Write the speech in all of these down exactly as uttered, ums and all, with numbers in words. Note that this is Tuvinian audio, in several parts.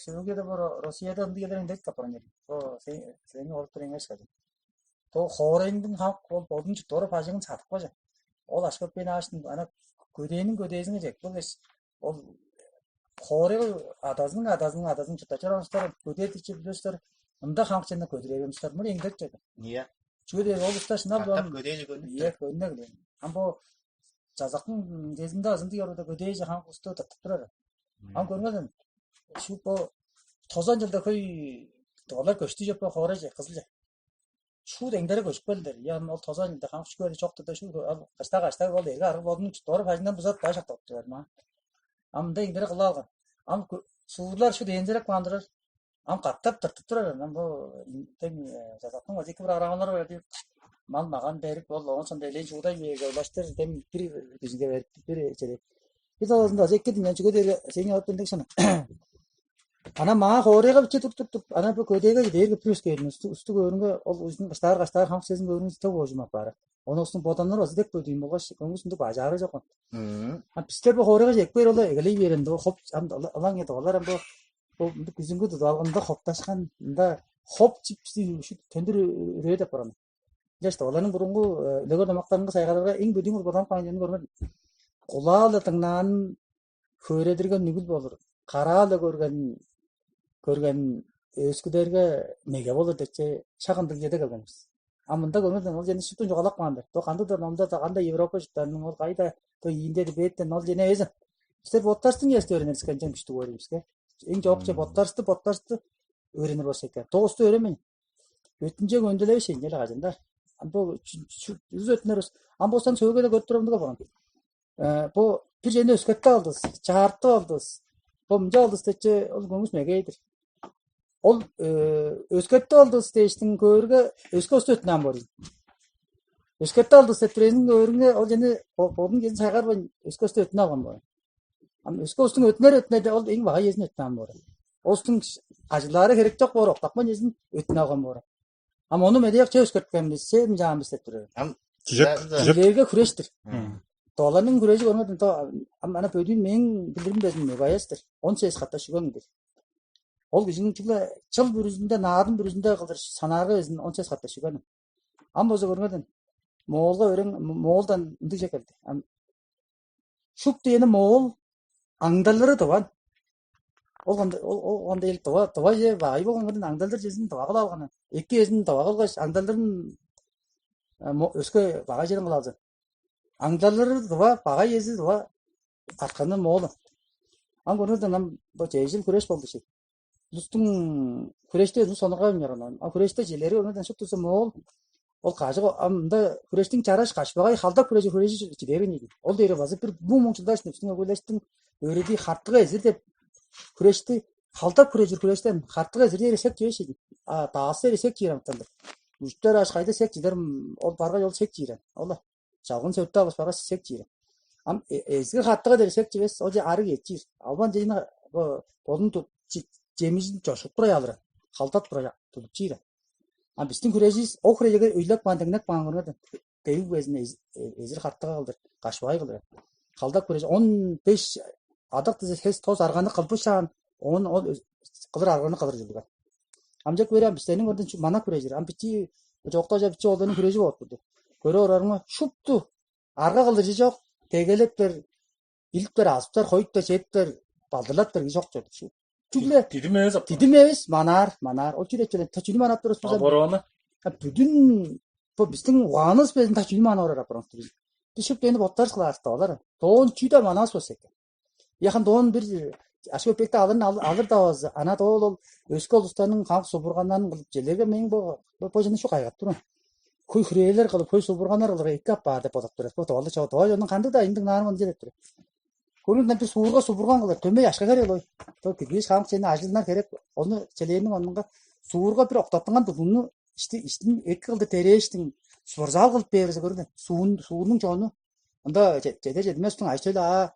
Сүүгеде бо Россияда ындыг элер ындек апарган чер. Бо сени олуттур эңеш кажан. То хоорайыңдың хамык ол бодун чуттууру бажыңын садып кажан. Ол ашкап бен аашын ана көдээниң көдээзине чек. Бул эш ол хоорайга адазының адазының адазын чурттап чораан улустар көдээ дичи билип улустар ында хамык чанына көдүрер улустар мыр эңдек чеди. Ие. Чүге дээрге ол улустар шынап Катап көдээже көрүнүп Ие, көрүнө билем. Ам бо жазактың кезинде азынды ярыда көдээже хамык улусту тыртып турар. Ам көрүңерден шу бо тозан жылда хөй олар көштү жеп бо хоорайже кызылча. Шууд эңдере көжүп келдилер. Я ол тозан жылда хамык чүгү чок турда шу каштаа каштаа бол эрге аргы болдун чуттууру бажыңдан бузат баш актап турар ма. Ам мында эңдере кыла алган. Ам суурлар шу дээндерек каан турар. Ам катап тыртып турар. Ам бу тем жазактың вот эки программалар бар деп мал маган берип ол оон соң элээн чуудай бээрге улаштыр тем бир кижиге берип бир черек. Бир талазында эки динен чүге дээрге сени алып билдик шана. Ана маа хоорайга биче туруп туруп, ана бу көдээге дээрге плюс кээрин усту көөрүнге ол узун кыштаар каштаар хамык сезин көөрүнүн тө боожум апаары. Ону устун боданнар база деп көдүйүн болгаш көңүс ындыг бажаары жок. А бистер бу хоорайга чекпээр ол эгелей берен ол хоп ам ылаң эди олар ам бу бу күзүнгү тудуп алганда хопташкан ында хоп чип бизди төндүр үрээ деп барган. Ынчаш оларның бурунгу үлегер домактарынга сайгарарга эң бөдүүң боданып каан чүвени көрген. Кулаа-ла дыңнаанын хөөредирген нүгүл болур. Караа-ла көрген көрген өөскүдерге меге болур дече шак ындыг чеде келгенбиз. А мында көрүңер ол жерде шуптун чугаалап каан-дыр. То кандыг-дыр номда да кандай Европа чурттарының ол кайда то иинде бээттен ол жерде эвезен. Силер боттарыстың эсте өөренирискен жөн күштүг өөрүбүске. Эң жоокче боттарысты боттарысты өөренир болса экен. Тоосту өөренмейн. Өттүнче өнделевиш энчел кажан да. Ам бо үз өттүнер ам бостан сөөгеде көрүп турумдуга болган. Бо бир жени өскетти алдыс, чаартып алдыс. Бо мынча алдыс дече ол көңүс мегейдир. Ол өскетти алдыс дээштиң көөрге өске усту өттүнүп ам боор. Өскетти алдыс деп турезин көөрүңге ол жени бодун кезин сайгарбайн өске усту өттүнүп алган боор. Ам өске устуң өттүнер өттүнеде ол эң бага эзин өттүнүп ам боор. Устуң ажылаары херек жок боор, октапкан эзин өттүнүп алган боор. Ам ону медеяк че өскерткенбиз, сен жаамбыз деп турар. Ам Жижек, жижек. Жилерге хүрештир. Доланың хүрежи көрмөдүн то ам ана бөдүүн мээң билдирим безин мебаястыр. Он сегиз катта шүгөңдүр. Ол кижиниң чүгле чыл бүрүзүндө, наадын бүрүзүндө кылдыр санаарга безин он сегиз катта шүгөнүм. Ам болза көрмөдүн. Моолга өрөң моолдан ындыгже келди. Ам шуп дээни моол аңдалыры дыван. Ол кандай ол ол кандай эл дыва дыва же баай болган кырын аңдалдыр чезин дыва кыла алганы. Эки эзин дыва кылгаш аңдалдырын өске багай черин кылалзын. Аңдалдыры дыва багай эзи дыва артканы моолу. Ам көрүңөрден ам бо чежил хүреш болду ши. Улустуң хүреште улус онурга уйнарган. А хүреште челери көрүңөрден шуптузу моол. Ол кажык ам мында хүрештиң чараш кашпагай халдак хүрежи хүрежи чидээрин ийди. Ол дээре база бир муң муң чылдаш нефстиң өгүлештиң өөредии хартыга эзир деп хүрешти халдап хүрежир хүрештен хартыга эзир дээре сек чүвеш ийди. А даасы дээре сек чиир амтанды. Үштер аш кайда сек чидер ол баргай ол сек чиирен. Ол чалгын сөттү алыш баргаш сек чиирен. Ам эзги хартыга дээре сек чивес ол же арыг эчир. Албан жыйны бодун жемижин чошуп турай алырын. Халдап турай тудуп чиирен. А бистиң хүреживис ол хүрежеге өйлеп каан деңнеп каан көрүңер девиг безин эзир хартыга кылдыр, кашпагай кылдыр. Халдак хүрежи он беш адак дизе хес тос арганы кылбышаан, оон ол кылыр арганы кылыр ужурлуган. Амчак бери ам бистерниң ордун мана хүрежир. Ам бичи чоктажа бичи олдону хүрежип отурду. Көрө орарыңа шупту арга кылдыржы жок, дегелептер, илиптер, азыптар, хоюптар, чедиптер, балдырлаптар кижи жок чорду. Чүгле Дидим эвес апарган. Дидим эвес, манаар, манаар. Ол чүречилен тачуну манап турус биза. Оборона. Бүдүн бо биздин угааныбыз безин тачуну манап орар апарган. Бишип дени боттарыс кылаарыс да олар. Тоон чүү да манавыс болса экен. Яхан доон бир ашып эпекти алырын алыр да базы. Ана доол ол өске улустарның хамык субурганнарын кылып желерге мээң бо бо жыны шу кайгап турган. Хөй хүрээлер кылып, хөй субурганнар кылырга эки аппаар деп бодап турат. Бо доолда чогу доо чонун кандыг да айындыг наарым ынча деп тур. Көрүн бир суурга субурган кылыр, дөмей ашка херел ой. Бо киргиз хамык сени ажылынар херек. Ону челээниң онунга суурга бир октаттынган дудуңну ишти иштин эки кылды терээштиң спортзал кылып бээрзе көрүн. Суун суурнуң чону Ында чеде чедимес туң ажы-төлү аа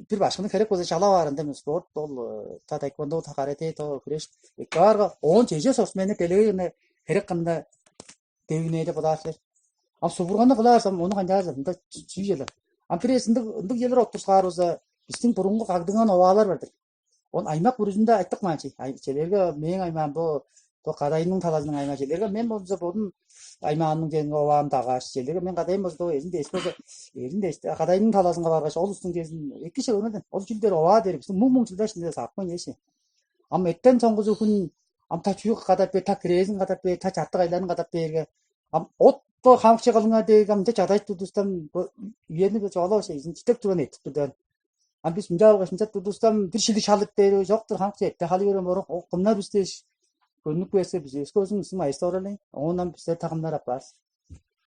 бир башкыны херек болза чалап аар ында спорт ол та таэквондо та карате то күреш эккаарга оон чеже спортсменни келегей ында херек кында девинээ деп бодаар силер. Ам субурганны кылаарсам ону канчаар мында чүү желер. Ам бир эс ындыг ындыг желер оттурсаар болза биздин бурунгу кагдынган оваалар бардыр. Он аймак бүрүзүндө айтык маанчы. Челерге мээң аймаам бо бо кадайының талазының аймаа челерге мен болза бодум аймаамның деңге оваан дагааш челерге мен кадайым болза эзин дээш болза эзин дээш кадайының талазынга баргаш ол устуң дезин эки шевенеден ол чүлдер оваа дери биздин муң муң чылдар ишинде саапкан эши. Ам эттен соңгузу хүн ам та чүү кадап бээр, та кирээзин кадап бээр, та чартык айларын кадап бээрге ам от бо хамыкче кылыңар дээрге ам ынча чадайып турдустан бо үени бо чоолаваш эзин читеп турган эттип турдан. Ам бис мынча алгаш мынча турдустан бир шилиг шалып бээр чоктур хамыкче этте халый берген борук ол кымнар бис дээш көрнүп кээрсе бис өске өзүң ысым айыста оралайн оон ам бистер тагымнар апаар.